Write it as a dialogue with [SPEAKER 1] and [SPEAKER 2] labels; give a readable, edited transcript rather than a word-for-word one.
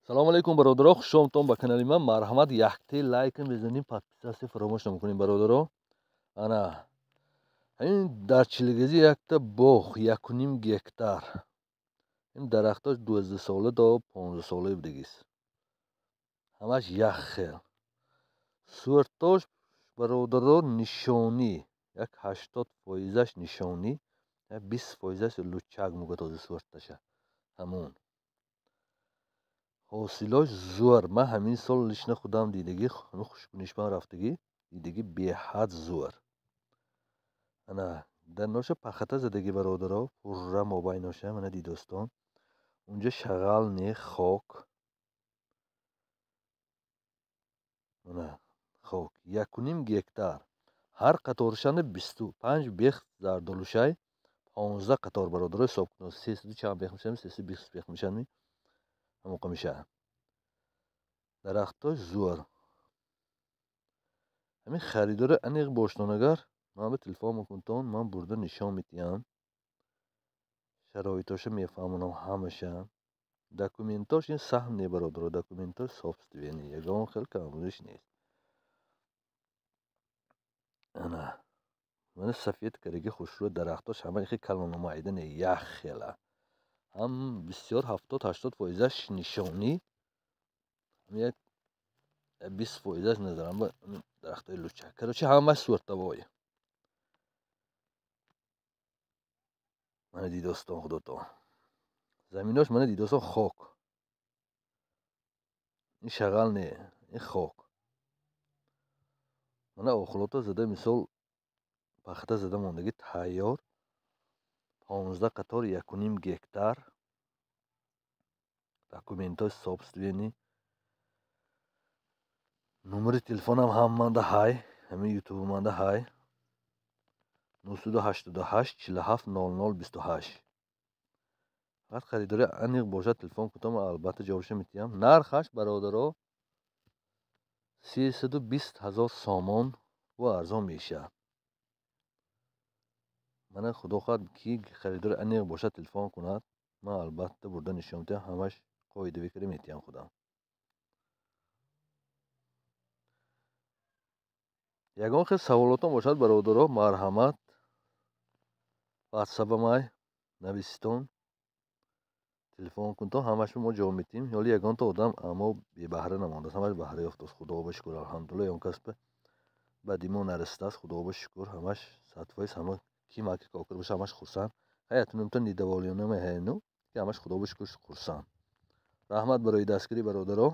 [SPEAKER 1] Салому алейкум, бародаро, хушомтон ба канали ман. Марҳамат, якте лайк мезанем, подписаться фаромӯш намекунем, бародаро. Ана ҳамин дар Чилгазӣ якта боғ, 1,5 гектар. Ин дарахтош 12 сола то 15 сола будагист, ҳамаш як хел сӯртош, бародаро. Нишонӣ як 80 фоизаш нишонӣ, 20 фоизаш лучак мегӯяд ҳозир сӯрташа. Ҳамун ҳосилош зӯр. Ман ҳамин сол лично худам дидагӣ, хушкунишман рафтагӣ, дидагӣ, беҳад зӯр. Ана дар ноша пахата задагӣ, бародаро, пурра мобайноша. Мана дидостон, унҷа шағал не, хок. Мана хок, 1,5 гектар. Ҳар қаторшанда 25 бех зардолушай. 15 қатор, бародаро, ҳисоб кунед, сесаду чанд бех мешавад, 320 бех мешавад, ҳамоқа мешавад. Дарахтош зӯр. Ҳамин харидори аниқ боштон, агар ман ба телефон мекунтон, ман бурда нишон медиҳам, шароитоша мефаҳмонам ҳамаша. Документош ин саҳм не, бародаро, документош собственный, ягон хел камбудиш нест. Ана мана сафед кардаги, хушрӯ. Дарахтош ҳама ихе калону майда не, як хела. Ҳам бисёр 70-80 фоизаш нишонӣ, як 20 фоизаш назарам ба дарахтои лучак. Короче, ҳамаш сӯртавой. Мана дидостон худотон заминош, мана дидостон хок. Ин шағал не, ин хок. Мана охлото зада, мисол пахта зада мондагӣ, тайёр. 15 қатор, 1,5 гектар, документои собственный. Номери телефонам ҳаманда ҳай, ҳамин ютубуманда ҳай: 988 47 00 28. Фақат харидори аниқ бошад, телефон кунтам, албатта ҷавобша метиҳам. Нархаш, бародаро, 320 000 сомон ва арзон мешавад. Мана худо хоҳад, ки харидори аниқ бошад, телефон кунад, ман албатта бурда нишон медиҳам, ҳамаш қоидавӣ карда метиҳам худам. Ягон хел саволотон бошад, бародаро, марҳамат, ватсапамай нависитон, телефон кунтон, ҳамашро мо ҷавоб медиҳем. Ҳоли ягонта одам амо бебаҳра намондааст, ҳамаш баҳра ёфтааст, худоба шукр, алҳамдулилла. Ягон кас баъди мо нарасидааст, худоба шукр, ҳамаш 100%. Ҳама ки маки кокир боша, ҳамаш хурсанд. Ҳаятунумта недовольный ҳайну ки ҳамаш, худоба шукр, хурсанд. Раҳмат барои дастгирӣ, бародаро.